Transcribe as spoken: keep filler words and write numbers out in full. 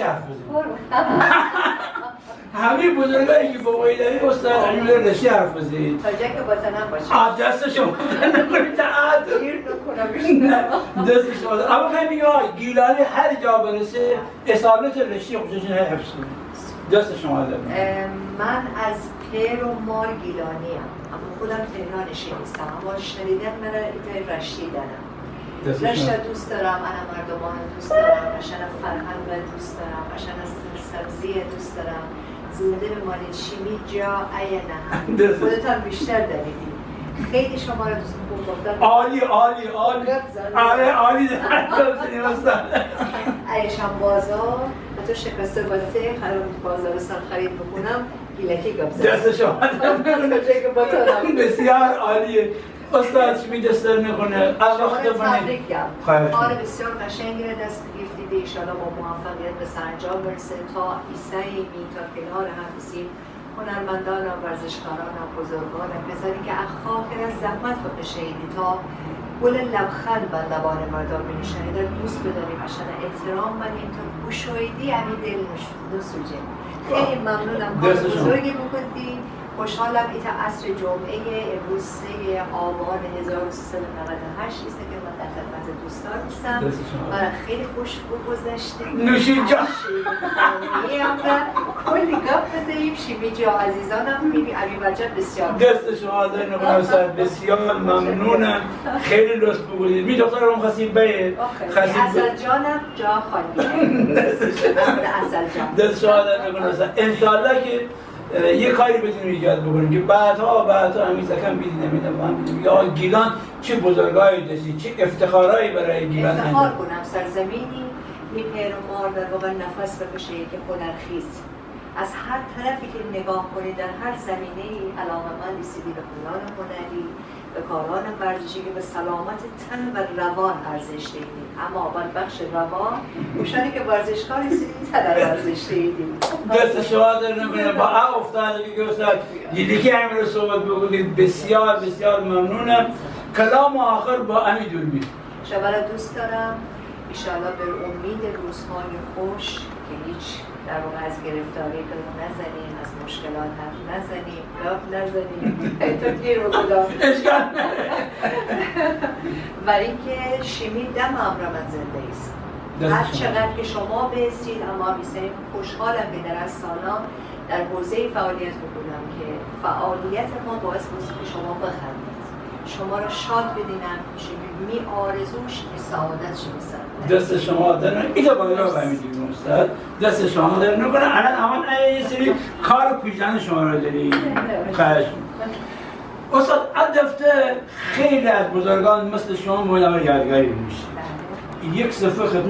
حرف بزنید. همه بزرگایی که با وی داری، استاد، همین رشتی حرف بزنید. تا جایی که بتانم باشه. آه، دست شما درد نکنه. گیر نکنم. نه، دست شما درد. اما خیلی می‌گه، آه، گیلانی هر جا برسه، اصالت رشتی خودشون حفظ کنه. دست شما درد نکنه. اه، من از پئر و مار گیلانیم، اما خودم تهرانشی نیستم، اما شدیداً من رشتی دارم. دست شما. رشت دوست دارم، انا مردمان دوست دارم، اشان فرهنگ دوست دارم، اشان سبزی دوست دارم. زنده بمانید، شیمی جا ایه نه. دست. خودتان بیشتر دانیدی. خیلی شما را دوست، خوب گفتن. عالی، عالی، عالی. گپ زن. آره، عالی. گپ زنی استاد. ایشان بازار، حتی شکسته باته، خراب بازار سر خرید بکنم، گیلکی گپ زن. دست شما. تا جایی که بتانم. بسیار عالیه. استاد، شیمی دست درد نکنه. از شما وقت را منی. تبریک گم. خواهش کار می‌کنم. بسیار قشنگی را دست گرفتید. انشالله با موفقیت به سرانجام برسه. تا ایساییمی، تا کنار هم ایسیم، هنرمندان و ورزشکاران و بزرگان و کسانی که از خاطر زحمت بکشیدی تا گل لبخند بر لبان مردم بنشانید، دوست بداریم، اشان احترام بدیم تا بوشوییدی امی دل نوش-، نسوجه. خیلی ممنونم. کار بزرگی بکنید. خوشحالم ایتا عصر جمعه امروز سه آبان هزار و سیصد و نود و هشت ایسه که من در خدمت دوستان ایسم. دست شما. و خیلی خوش بگذشته. نوش جان. شیمی امرا کلی گپ بزه‌ییم، شیمی جا عزیزانم، می‌بی امی بچه بسیار. دست شما درد نکنه استاد، بسیار ممنونم. خیلی لطف بوکودید. می دختر هم خواستیم بیه. آخه، خواستیم عسل جانم جا خالیه. دست شما. عسل جان. دست شما درد نکنه استاد. انشالله که اه، یه کاری بتونیم ایجاد بکنیم که بعدها، بعدها همیشه کم بیدینم، اینا با هم بیدینم. یا گیلان چه بزرگایی داشتی، چه افتخارایی برای گیلان افتخار انجام. کنم سرزمینی می پئر و مار در واقع نفس بکشه که هنرخیز. از هر طرفی که نگاه کنی، در هر زمینه‌ای علاقه‌مند ایسیدی به کاران هنری، به کاران ورزشی که به سلامت تن و روان ارزش دهیدی. اما بر بخش روان، اوشانی که ورزشکار ایسیدی، تن ارزش دهیدی. دست شما درد نکنه. با ا افتادگی که استاد گیلکی امرو صحبت بوکودید، بسیار، بسیار ممنونم. کلام آخر با امی دوربین. شما را دوست دارم. انشالله به امید روزهای خوش که هیچ در واقع از گرفتاری گپ نزنیم، از مشکلات حرف نزنیم، گپ نزنیم. تو گیر بوکودم. اشکال نداره. و اینکه شیمی دم امرا من زنده ایسم. دست شما. هر چقدر که شما بایستید، اما ایسیم خوشحالم که در ا سالا در حوزه‌ای فعالیت بوکودم که فعالیت ما باعث بوسته که شما بخندید. شما را شاد بدینم، شیمی می آرزو، شیمی سعادت، شیمی سربلندی. دست شما درد نکنه. ایتا بایرا به امی دوربین استاد. دست شما درد نکنه. الان همان یه سری کار و کویزان شما را داریم. خواهش می‌کنم. استاد، ا دفتر خیلی از بزرگان مثل شما مورد یادگاری می‌شه. بله. یک صفحه خدمت